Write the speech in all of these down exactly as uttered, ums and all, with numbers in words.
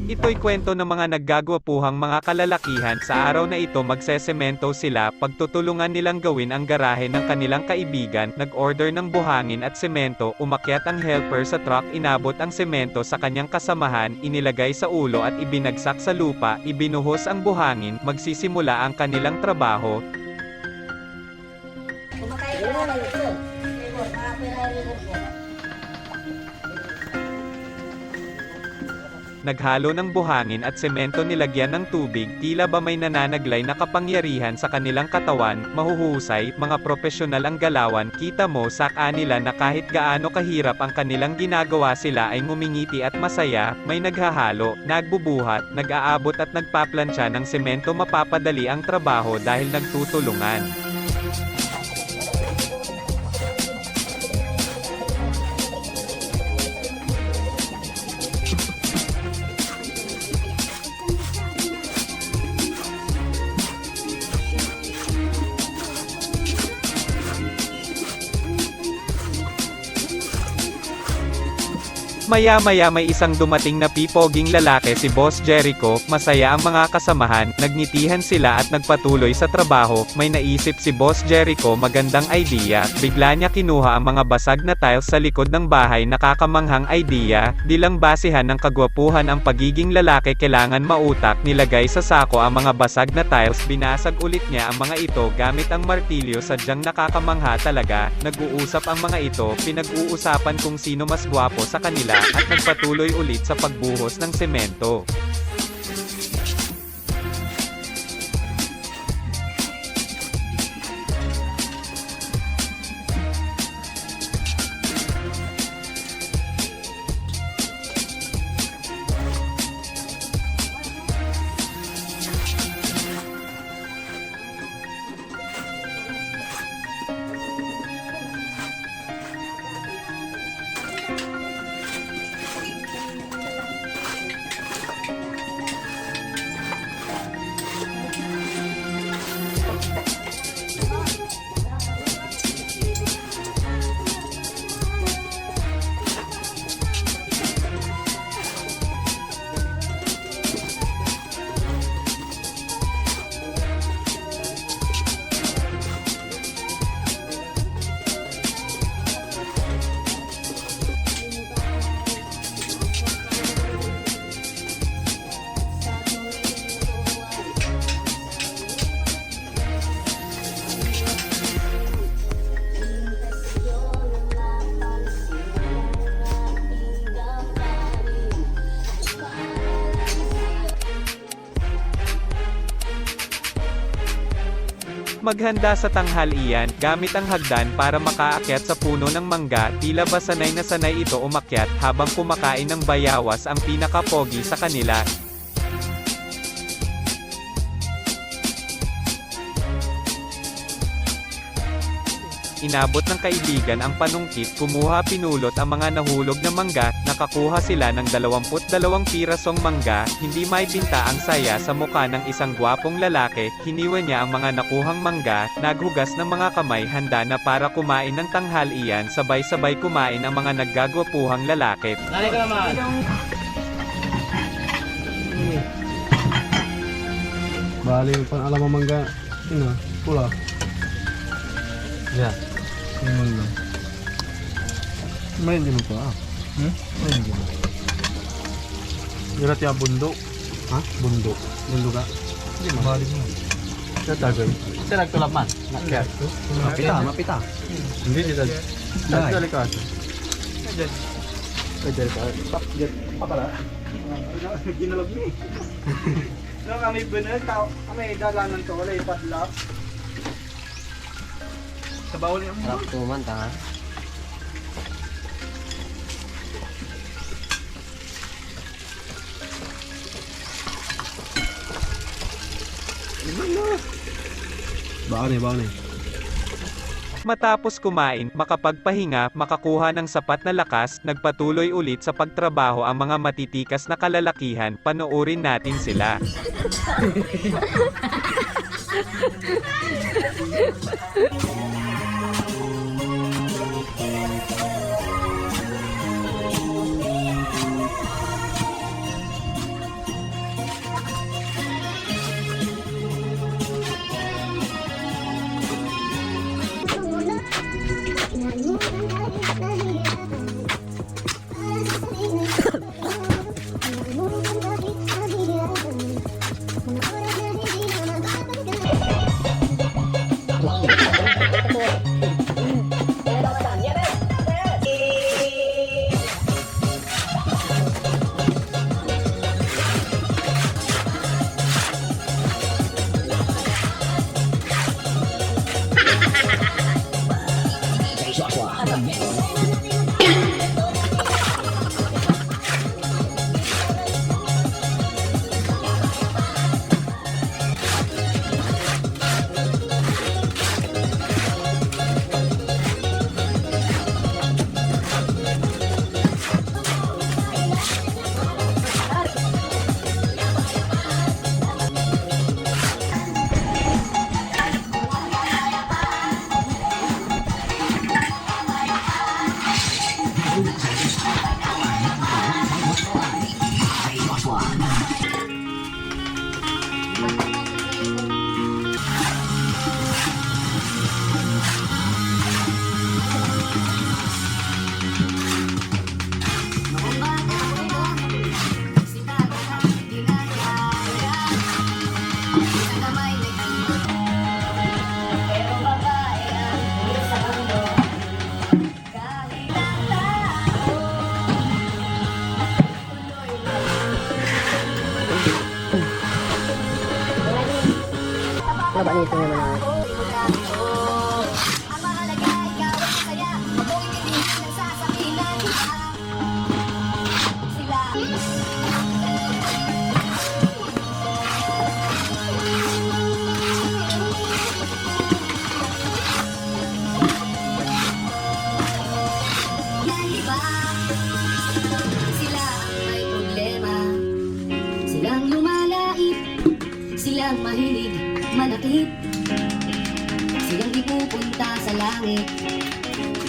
Ito'y kuwento ng mga naggagwapuhang mga kalalakihan. Sa araw na ito, magsesemento sila, pagtutulungan nilang gawin ang garahe ng kanilang kaibigan, nag-order ng buhangin at semento, umakyat ang helper sa truck, inabot ang semento sa kanyang kasamahan, inilagay sa ulo at ibinagsak sa lupa, ibinuhos ang buhangin, magsisimula ang kanilang trabaho. Naghalo ng buhangin at semento, nilagyan ng tubig, tila ba may nananaglay na kapangyarihan sa kanilang katawan, mahuhusay, mga propesyonal ang galawan, kita mo sa kanila na kahit gaano kahirap ang kanilang ginagawa, sila ay ngumingiti at masaya, may naghahalo, nagbubuhat, nag-aabot at nagpaplantsa ng semento. Mapapadali ang trabaho dahil nagtutulungan. Maya-maya may isang dumating na pipoging lalaki, si Boss Jericho, masaya ang mga kasamahan, nagngitihan sila at nagpatuloy sa trabaho. May naisip si Boss Jericho, magandang idea. Bigla niya kinuha ang mga basag na tiles sa likod ng bahay, nakakamanghang idea, di lang basehan ng kagwapuhan ang pagiging lalaki, kailangan mautak, nilagay sa sako ang mga basag na tiles, binasag ulit niya ang mga ito gamit ang martilyo, sadyang nakakamangha talaga, nag-uusap ang mga ito, pinag-uusapan kung sino mas gwapo sa kanila, at nagpatuloy ulit sa pagbuhos ng semento. Maghanda sa tanghalian, gamit ang hagdan para makaakyat sa puno ng mangga, tila ba sanay na sanay ito umakyat, habang kumakain ng bayawas ang pinakapogi sa kanila. Inabot ng kaibigan ang panungkit, kumuha, pinulot ang mga nahulog na mangga, nakakuha sila ng dalawamput dalawang pirasong mangga, hindi maipinta ang saya sa mukha ng isang gwapong lalaki, hiniwa niya ang mga nakuhang mangga, naghugas ng mga kamay, handa na para kumain ng tanghalian, sabay-sabay kumain ang mga naggagwapuhang lalaki. Nanay ka naman. Bali, pan alam ang mangga. Ina, pula. Ya. Yung mangga. May hindi mo pa, ah. Hmm? May hindi mo. Irat ya bundo. Ha? Bundo. Bundo ka? Hindi mo. Balik mo. Sa tagay. Sa nagtulap man. Nakyat. Mapita, mapita. Hindi, hindi. Ay. Sa delikado. Ay, delikado. Pak, jet. Pakala. Ginalog ni. No, kami bener, tao, kami dalanan to, wala ipadlak. Sa bawal yung Harap to man, tanga. Baka na, baka na. Matapos kumain, makapagpahinga, makakuha ng sapat na lakas, nagpatuloy ulit sa pagtrabaho ang mga matitikas na kalalakihan, panoorin natin sila. Haba nito naman, ah. Ang mahalaga, ikaw ay masaya. Huwag mong intindihin ang sasabihin ng iba. Sila. Yan, di ba? Sila ang may problema. Silang lumalait. Silang mahilig manakit. Silang di pupunta sa langit.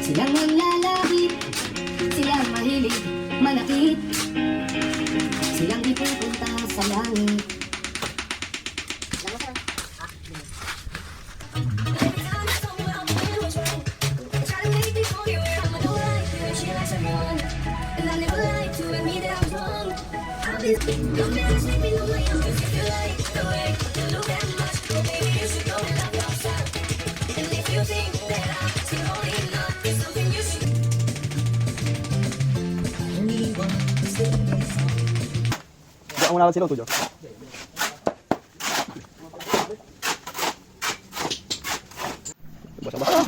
Silang manlalait. Silang mahilig manakit. Silang di pupunta sa langit. Diyan muna lang sila, Tudyo. Basa, basa.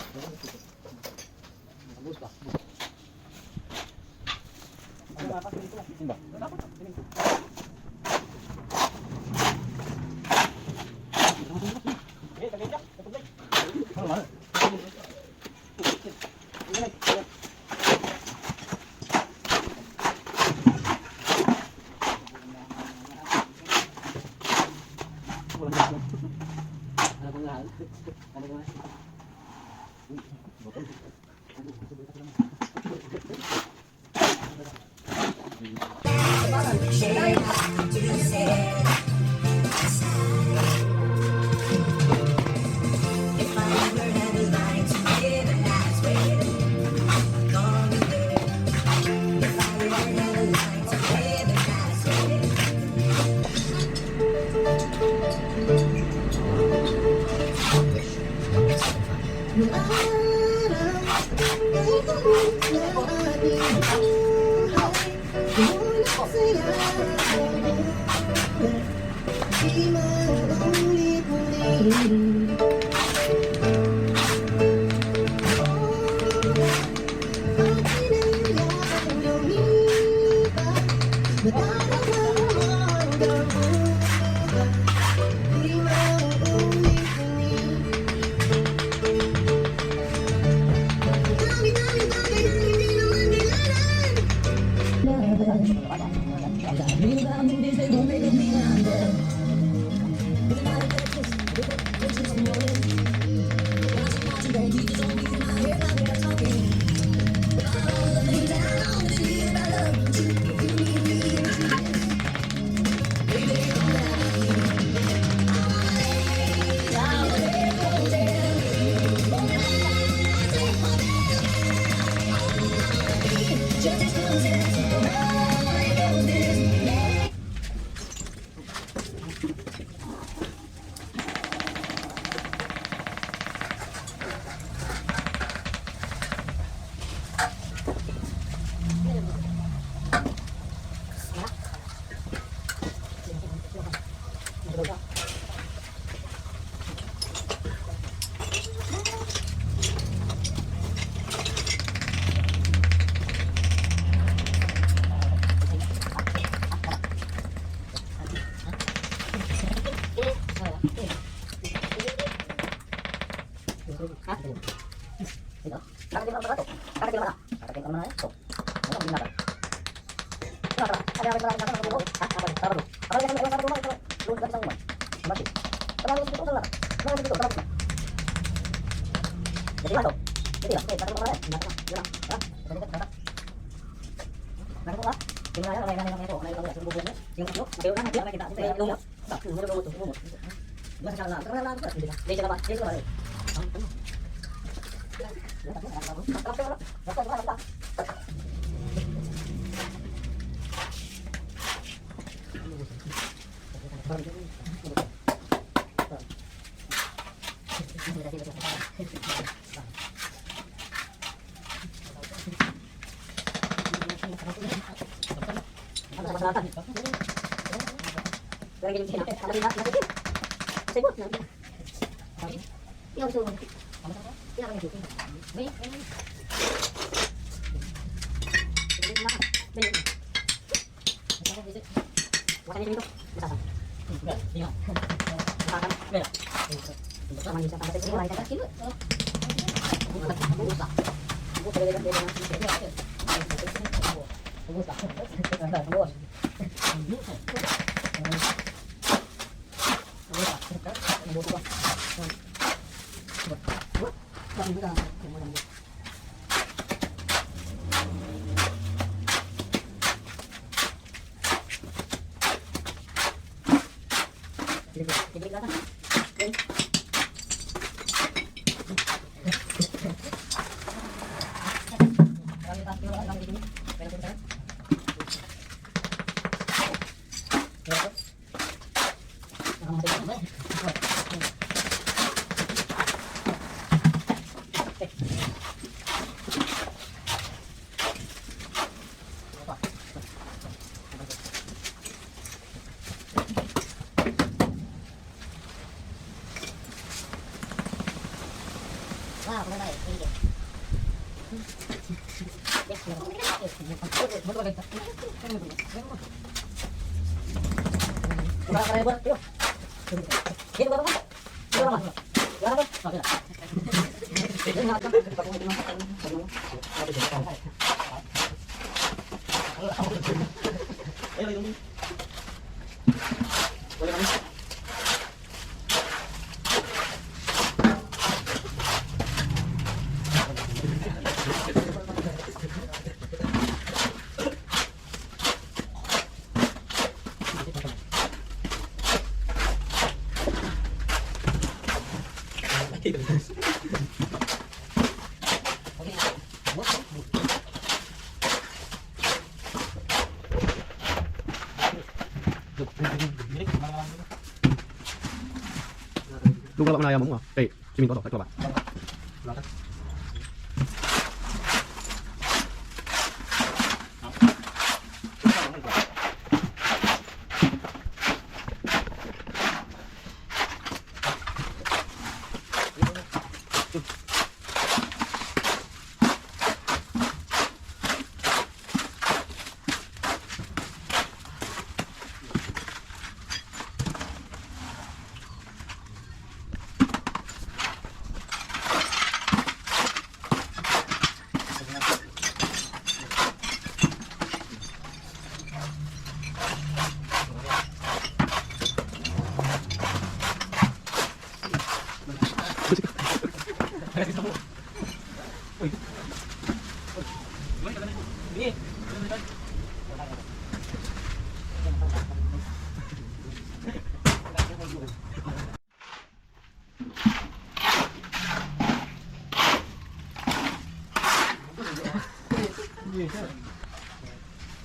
Lugar ba manaya mo, ah? Eh, siminto to, sa ba?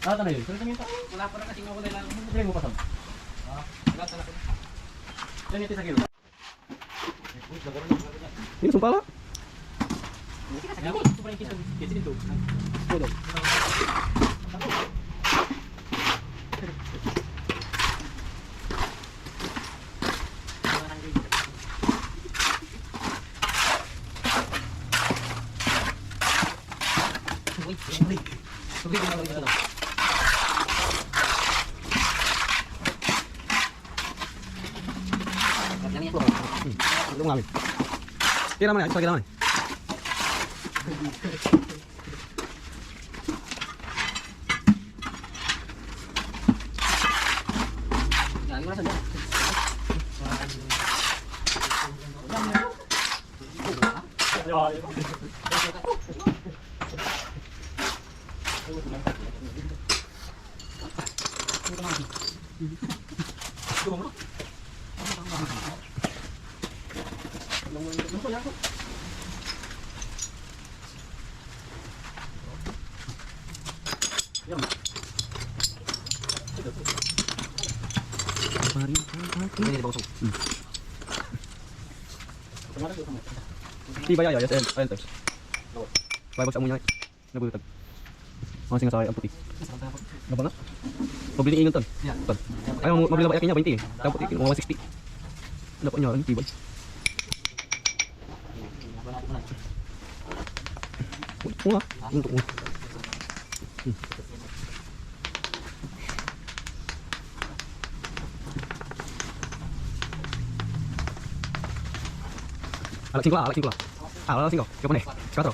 Ah, ito na yun. Wala pa na kasi nga wala lang. Hindi mo pa. Ah, wala talaga. Yan, ito sa gilid. Ini sumpala. Yan, ito pa rin kita. Ito, ito. Ito. Tira mo na, ito, tira mo na. Tibay ya, ya, ya, ya, ya. Tibay, boss, amo niya. Nabulutag. Ang singa sa akin, ang puti. Nabangat? Mabiling ingon ton. Ton. Ay, ang mabiling ba, kanya, twenty eh. Tapos, eh, one sixty. Dapat niya, ang tibay. Una, untuk mo. Alas singko la, alas singko la. Ah, alas singko. Kaya pa ni. Kuatro.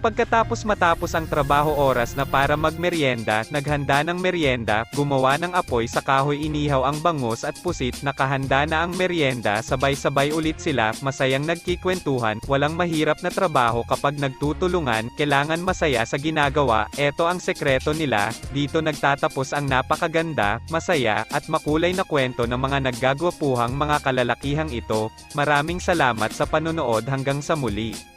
Pagkatapos matapos ang trabaho, oras na para magmeryenda, naghanda ng meryenda, gumawa ng apoy sa kahoy, inihaw ang bangus at pusit, nakahanda na ang meryenda, sabay-sabay ulit sila, masayang nagkikwentuhan, walang mahirap na trabaho kapag nagtutulungan, kailangan masaya sa ginagawa, eto ang sekreto nila, dito nagtatapos ang napakaganda, masaya, at makulay na kwento ng mga naggagwapuhang mga kalalakihang ito. Maraming salamat sa panonood, hanggang sa muli.